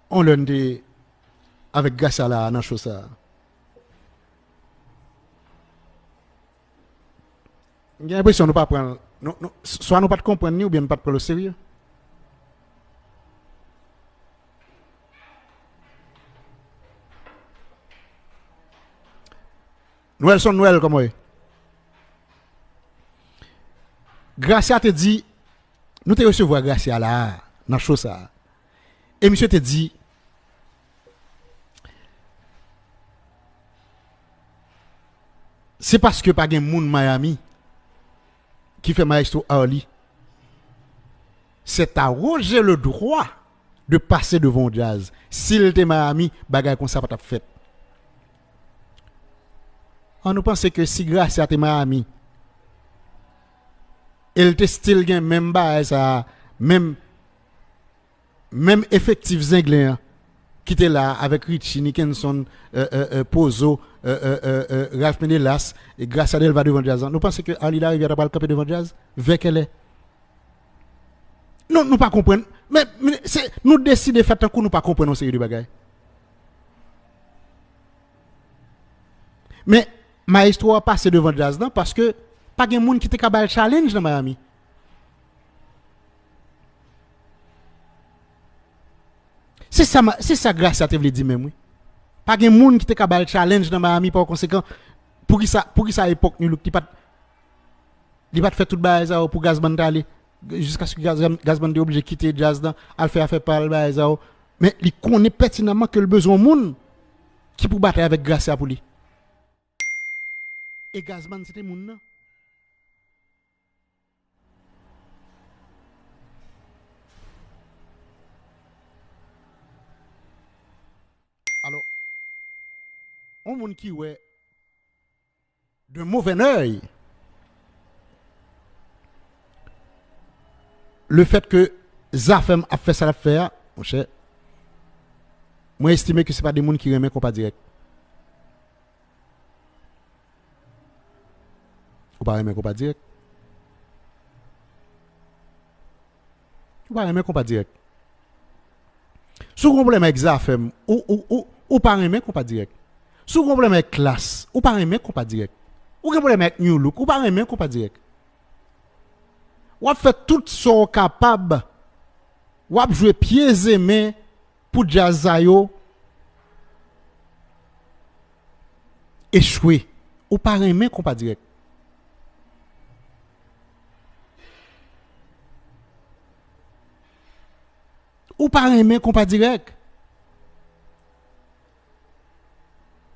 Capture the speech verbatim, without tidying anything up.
On lè n te avèk Gracia la nan show sa a. M gen enpresyon nou pa pran l, nou, nou, swa nou pa t konprann li oubyen nou pa t pran l oserye. Nwèlson Nwèl, kòman w ye? Gracia te di, nou te resevwa Gracia la a, nan show sa a. E misye te di, se paske pa gen moun Miami ki fè Maestro Arly. C'est à Roger le droit de passer devant yon djaz. Si l te Miami, bagay konsa pa t ap fèt. An nou panse ke si Gracia te Miami, e l te still gen menm bagay sa, menm, menm efektif zenglen an, ki te la avèk Richie, Nickenson, euh, euh, euh, Pozo, euh, euh, euh, euh, Ralph Menelas, e Gracia Delva devan djaz lan. Nou panse ke Arly Larivière ta pral kanpe devan djaz? Vè kèlè? Non, nou pa konprann. Men, men se, nou deside fè tankou nou pa konprann yon seri de bagay. Men, Maestro a pase devan djaz lan paske pa gen moun ki te ka ba l challenge nan Miami. Se sa, ma- se sa Gracia te vle di menm, wi. Pa gen moun ki te ka ba l challenge nan Miami, pa konsekan, poukisa, poukisa epòk New Look, li pa t, li pa t fè tout bagay sa yo pou Gazzman t ale, jiskaske Gaz, Gazzman te oblije kite djaz lan, al fè afè pa l, bagay sa yo. Men li konnen pètinanman ke l bezwen yon moun ki pou batay avèk Gracia pou li. E Gazzman se te moun nan. Alò, yon moun ki wè d'un mauvais œil le fait que Zafèm ap fè sa l ap fè a, monchè, mwen estime ke se pa de moun ki renmen konpa dirèk. Ou pa renmen konpa dirèk? Ou pa renmen konpa dirèk? Si w gen pwoblèm avèk Zafèm, ou, ou, ou, ou pa renmen konpa dirèk. Si w gen pwoblèm avèk Klass, ou pa renmen konpa dirèk. Ou gen pwoblèm avèk New Look, ou pa renmen konpa dirèk. W ap fè tout sa w kapab. W ap jwe pye zemen pou djaz sa yo echwe. Ou pa renmen konpa dirèk. Ou pa renmen konpa dirèk.